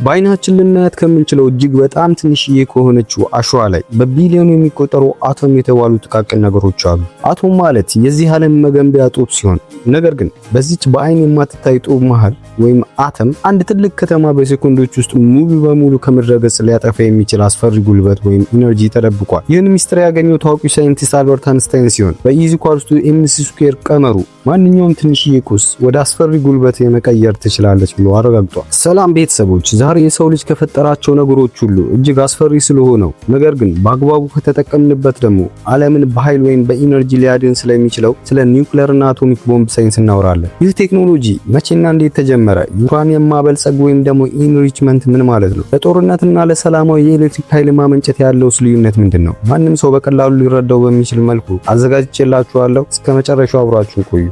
በአይናችን ልናያት ከምንችለው እጅግ በጣም ትንሽዬ ከሆነችው አሸዋ ላይ በቢሊዮን የሚቆጠሩ አቶም የተባሉ ጥቃቅን ነገሮች አሉ። አቶም ማለት የዚህ ዓለም መገንቢያ ጡብ ሲሆን ነገር ግን በዚች በአይን የማትታይ ጡብ መሃል ወይም አተም አንድ ትልቅ ከተማ በሴኮንዶች ውስጥ ሙሉ በሙሉ ከምድረ ገጽ ሊያጠፋ የሚችል አስፈሪ ጉልበት ወይም energy ተደብቋል። ይህን ሚስጥር ያገኘው ታዋቂው ሳይንቲስት አልበርት አንስታይን ሲሆን በ E equals to mc square ቀመሩ ማንኛውም ትንሽዬ ቁስ ወደ አስፈሪ ጉልበት የመቀየር ትችላለች ብሎ አረጋግጧል። ሰላም ቤተሰቦች፣ ዛሬ የሰው ልጅ ከፈጠራቸው ነገሮች ሁሉ እጅግ አስፈሪ ስለሆነው ነገር ግን በአግባቡ ከተጠቀምንበት ደግሞ ዓለምን በኃይል ወይም በ energy ሊያድን ስለሚችለው ስለ ኒውክለርና አቶሚክ ቦምብ ሳይንስ እናወራለን። ይህ ቴክኖሎጂ መቼና እንዴት ተጀመረ? ዩራኒየም ማበልጸግ ወይም ደግሞ enrichment ምን ማለት ነው? ለጦርነትና ለሰላማዊ የኤሌክትሪክ ኃይል ማመንጨት ያለው ልዩነት ምንድን ነው? ማንም ሰው በቀላሉ ሊረዳው በሚችል መልኩ አዘጋጅቼላችኋለሁ። እስከ መጨረሻው አብራችሁን ቆዩ።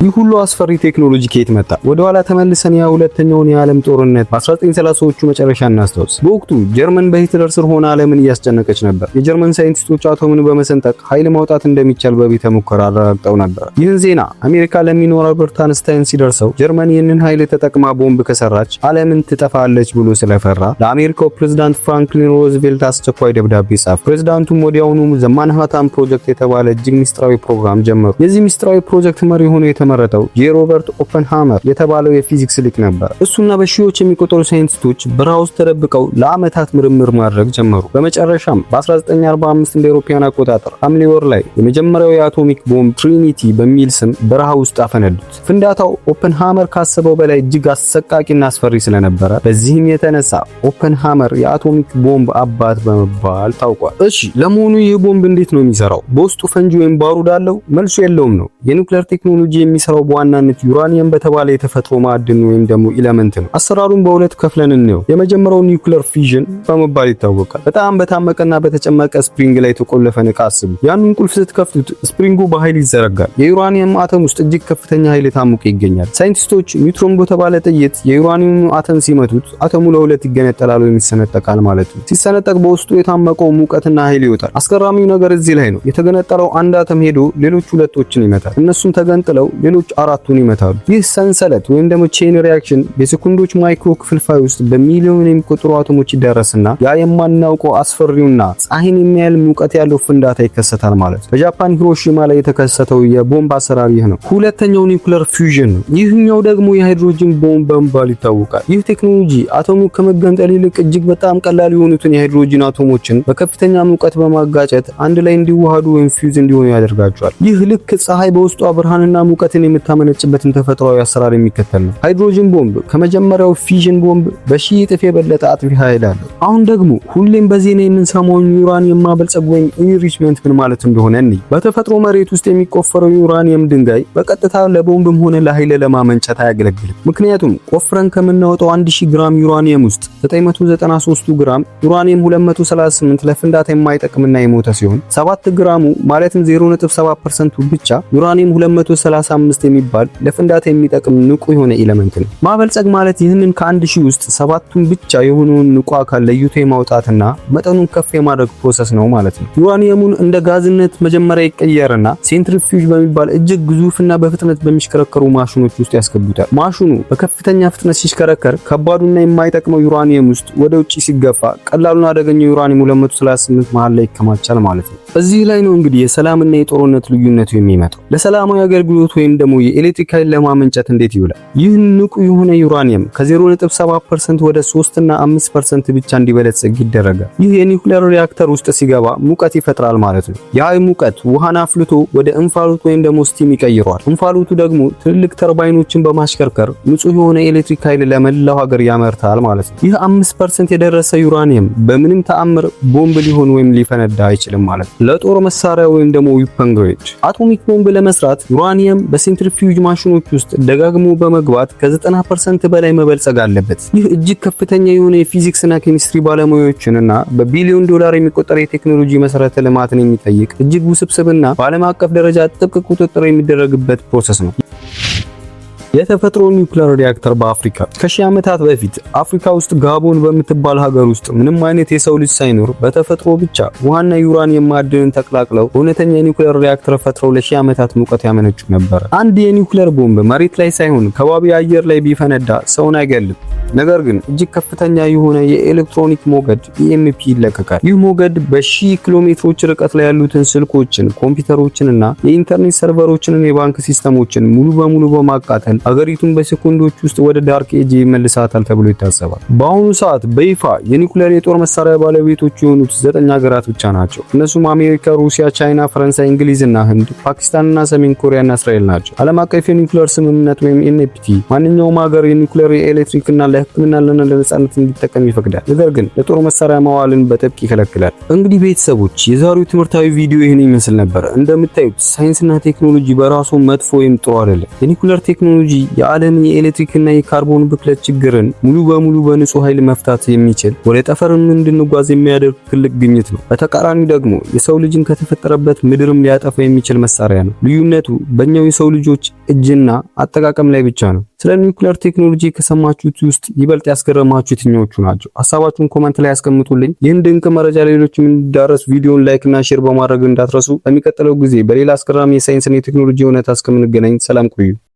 ይህ ሁሉ አስፈሪ ቴክኖሎጂ ከየት መጣ? ወደ ኋላ ተመልሰን የሁለተኛውን የዓለም ጦርነት በ1930ዎቹ መጨረሻ እናስታውስ። በወቅቱ ጀርመን በሂትለር ስር ሆና ዓለምን እያስጨነቀች ነበር። የጀርመን ሳይንቲስቶች አቶምን በመሰንጠቅ ኃይል ማውጣት እንደሚቻል በቤተ ሙከራ አረጋግጠው ነበር። ይህን ዜና አሜሪካ ለሚኖር አልበርት አንስታይን ሲደርሰው ጀርመን ይህንን ኃይል ተጠቅማ ቦምብ ከሰራች ዓለምን ትጠፋለች ብሎ ስለፈራ ለአሜሪካው ፕሬዝዳንት ፍራንክሊን ሮዝቬልት አስቸኳይ ደብዳቤ ጻፈ። ፕሬዝዳንቱም ወዲያውኑ The Manhattan Project የተባለ እጅግ ሚስጥራዊ ፕሮግራም ጀመሩ። የዚህ ሚስጥራዊ ፕሮጀክት መሪ ሆኖ የተመረጠው ጄ ሮበርት ኦፐንሃመር የተባለው የፊዚክስ ሊቅ ነበር። እሱና በሺዎች የሚቆጠሩ ሳይንቲስቶች በረሃ ውስጥ ተደብቀው ለዓመታት ምርምር ማድረግ ጀመሩ። በመጨረሻም በ1945 እንደ አውሮፓውያን አቆጣጠር ሐምሌ ወር ላይ የመጀመሪያው የአቶሚክ ቦምብ ትሪኒቲ በሚል ስም በረሃ ውስጥ አፈነዱት። ፍንዳታው ኦፐንሃመር ካሰበው በላይ እጅግ አሰቃቂና አስፈሪ ስለነበረ በዚህም የተነሳ ኦፐንሃመር የአቶሚክ ቦምብ አባት በመባል ታውቋል። እሺ፣ ለመሆኑ ይህ ቦምብ እንዴት ነው የሚሰራው? በውስጡ ፈንጂ ወይም ባሩድ አለው? መልሱ የለውም ነው። የኒውክሌር ቴክኖሎጂ የሚሰራው በዋናነት ዩራኒየም በተባለ የተፈጥሮ ማዕድን ወይም ደግሞ element ነው። አሰራሩን በሁለት ከፍለን እንየው። የመጀመሪያው nuclear fission በመባል ይታወቃል። በጣም በታመቀና በተጨመቀ spring ላይ የተቆለፈን ዕቃ አስቡ። ያንን ቁልፍ ስትከፍቱት spring ኡ በኃይል ይዘረጋል። የዩራኒየም አተም ውስጥ እጅግ ከፍተኛ ኃይል ታምቆ ይገኛል። ሳይንቲስቶች ኒውትሮን በተባለ ጥይት የዩራኒየሙ አተም ሲመቱት አተሙ ለሁለት ይገነጠላል ወይም ይሰነጠቃል ማለት ነው። ሲሰነጠቅ በውስጡ የታመቀው ሙቀትና ኃይል ይወጣል። አስገራሚው ነገር እዚህ ላይ ነው። የተገነጠለው አንድ አተም ሄዶ ሌሎች ሁለቶችን ይመታል። እነሱም ተገንጥለው ሌሎች አራቱን ይመታሉ። ይህ ሰንሰለት ወይም ደግሞ chain reaction በሴኮንዶች micro ክፍልፋይ ውስጥ በሚሊዮን የሚቆጠሩ አቶሞች ይዳረስና ያ የማናውቀው አስፈሪውና ፀሐይን የሚያህል ሙቀት ያለው ፍንዳታ ይከሰታል ማለት ነው። በጃፓን ሂሮሺማ ላይ የተከሰተው የቦምብ አሰራር ይህ ነው። ሁለተኛው nuclear fusion ነው። ይህኛው ደግሞ የሃይድሮጅን ቦምብ በመባል ይታወቃል። ይህ ቴክኖሎጂ አቶሙ ከመገንጠል ይልቅ እጅግ በጣም ቀላል የሆኑትን የሃይድሮጅን አቶሞችን በከፍተኛ ሙቀት በማጋጨት አንድ ላይ እንዲዋሃዱ ወይም ፊውዝ እንዲሆኑ ያደርጋቸዋል። ይህ ልክ ፀሐይ በውስጧ ብርሃንና ሙቀትን የምታመነጭበትን ተፈጥሯዊ አሰራር የሚከተል ነው። ሃይድሮጅን ቦምብ ከመጀመሪያው fission ቦምብ በሺህ እጥፍ የበለጠ አጥፊ ኃይል አለው። አሁን ደግሞ ሁሌም በዜና የምንሰማውን ዩራኒየም ማበልጸግ ወይም enrichment ምን ማለት እንደሆነ እንይ። በተፈጥሮ መሬት ውስጥ የሚቆፈረው ዩራኒየም ድንጋይ በቀጥታ ለቦምብም ሆነ ለኃይል ለማመንጨት አያገለግልም። ምክንያቱም ቆፍረን ከምናወጣው 1000 ግራም ዩራኒየም ውስጥ 993 ግራም ዩራኒየም 238 ለፍንዳታ የማይጠቅምና የሞተ ሲሆን 7 ግራሙ ማለትም 0.7% ብቻ ዩራኒየም 235 የሚባል ለፍንዳታ የሚጠቅም ንቁ የሆነ element ነው። ማበልጸግ ማለት ይህንን ከአንድ ሺህ ውስጥ ሰባቱን ብቻ የሆነውን ንቁ አካል ለይቶ የማውጣትና መጠኑን ከፍ የማድረግ process ነው ማለት ነው። ዩራኒየሙን እንደ ጋዝነት መጀመሪያ ይቀየርና centrifuge በሚባል እጅግ ግዙፍና በፍጥነት በሚሽከረከሩ ማሽኖች ውስጥ ያስገቡታል። ማሽኑ በከፍተኛ ፍጥነት ሲሽከረከር ከባዱና የማይጠቅመው ዩራኒየም ውስጥ ወደ ውጭ ሲገፋ፣ ቀላሉና አደገኛው ዩራኒየም 238 መሃል ላይ ይከማቻል ማለት ነው። እዚህ ላይ ነው እንግዲህ የሰላምና የጦርነት ልዩነቱ የሚመጣው። ለሰላማዊ አገልግሎት ወይም ደግሞ የኤሌክትሪክ ኃይል ለማመንጨት እንዴት ይውላል? ይህ ንቁ የሆነ ዩራኒየም ከ0.7% ወደ 3 እና 5% ብቻ እንዲበለጽግ ይደረጋል። ይህ የኒውክሌር ሪያክተር ውስጥ ሲገባ ሙቀት ይፈጥራል ማለት ነው። ያ ሙቀት ውሃን አፍልቶ ወደ እንፋሎት ወይም ደግሞ steam ይቀይረዋል። እንፋሎቱ ደግሞ ትልልቅ ተርባይኖችን በማሽከርከር ንጹህ የሆነ ኤሌክትሪክ ኃይል ለመላው ሀገር ያመርታል ማለት ነው። ይህ 5% የደረሰ ዩራኒየም በምንም ተአምር ቦምብ ሊሆን ወይም ሊፈነዳ አይችልም ማለት ነው። ለጦር መሳሪያ ወይም ደግሞ weapon grade አቶሚክ ቦምብ ለመስራት ዩራኒየም በ centrifuge ማሽኖች ውስጥ ደጋግሞ በመግባት ከ90% በላይ መበልጸግ አለበት። ይህ እጅግ ከፍተኛ የሆነ የፊዚክስና ኬሚስትሪ ባለሙያዎችንና በቢሊዮን ዶላር የሚቆጠር የቴክኖሎጂ መሰረተ ልማትን የሚጠይቅ እጅግ ውስብስብና በዓለም አቀፍ ደረጃ ጥብቅ ቁጥጥር የሚደረግበት process ነው። የተፈጥሮ ኒውክለር ሪያክተር በአፍሪካ። ከሺህ ዓመታት በፊት አፍሪካ ውስጥ ጋቦን በምትባል ሀገር ውስጥ ምንም አይነት የሰው ልጅ ሳይኖር በተፈጥሮ ብቻ ውሃና ዩራኒየም ማዕድንን ተቀላቅለው እውነተኛ የኒውክለር ሪያክተር ፈጥረው ለሺህ ዓመታት ሙቀት ያመነጩ ነበር። አንድ የኒውክለር ቦምብ መሬት ላይ ሳይሆን ከባቢ አየር ላይ ቢፈነዳ ሰውን አይገልም። ነገር ግን እጅግ ከፍተኛ የሆነ የኤሌክትሮኒክ ሞገድ EMP ይለቀቃል። ይህ ሞገድ በሺህ ኪሎ ሜትሮች ርቀት ላይ ያሉትን ስልኮችን፣ ኮምፒውተሮችንና የኢንተርኔት ሰርቨሮችንን፣ የባንክ ሲስተሞችን ሙሉ በሙሉ በማቃጠል ሀገሪቱን በሴኮንዶች ውስጥ ወደ dark age ይመልሳታል ተብሎ ይታሰባል። በአሁኑ ሰዓት በይፋ የኒውክሌር የጦር መሳሪያ ባለቤቶች የሆኑት ዘጠኝ ሀገራት ብቻ ናቸው። እነሱም አሜሪካ፣ ሩሲያ፣ ቻይና፣ ፈረንሳይ፣ እንግሊዝና ህንድ፣ ፓኪስታንና ሰሜን ኮሪያና እስራኤል ናቸው። ዓለም አቀፍ የኒውክሌር ስምምነት ወይም NPT ማንኛውም ሀገር የኒውክሌር የኤሌክትሪክና ለሕክምና ለነጻነት እንዲጠቀም ይፈቅዳል። ነገር ግን ለጦር መሳሪያ ማዋልን በጥብቅ ይከለክላል። እንግዲህ ቤተሰቦች፣ የዛሬው ትምህርታዊ ቪዲዮ ይህን ይመስል ነበር። እንደምታዩት ሳይንስና ቴክኖሎጂ በራሱ መጥፎ ወይም ጥሩ አይደለም። የኒውክሌር ቴክኖሎጂ የዓለምን የኤሌክትሪክና የካርቦን ብክለት ችግርን ሙሉ በሙሉ በንጹህ ኃይል መፍታት የሚችል፣ ወደ ጠፈርም እንድንጓዝ የሚያደርግ ትልቅ ግኝት ነው። በተቃራኒው ደግሞ የሰው ልጅን ከተፈጠረበት ምድርም ሊያጠፋ የሚችል መሳሪያ ነው። ልዩነቱ በእኛው የሰው ልጆች እጅና አጠቃቀም ላይ ብቻ ነው። ስለ ኒውክሌር ቴክኖሎጂ ከሰማችሁት ውስጥ ይበልጥ ያስገረማችሁ የትኛዎቹ ናቸው? ሀሳባችሁን comment ላይ ያስቀምጡልኝ። ይህን ድንቅ መረጃ ሌሎችም እንዲዳረስ ቪዲዮን like እና share በማድረግ እንዳትረሱ። በሚቀጥለው ጊዜ በሌላ አስገራሚ የሳይንስና የቴክኖሎጂ እውነታ እስከምንገናኝ ሰላም ቆዩ።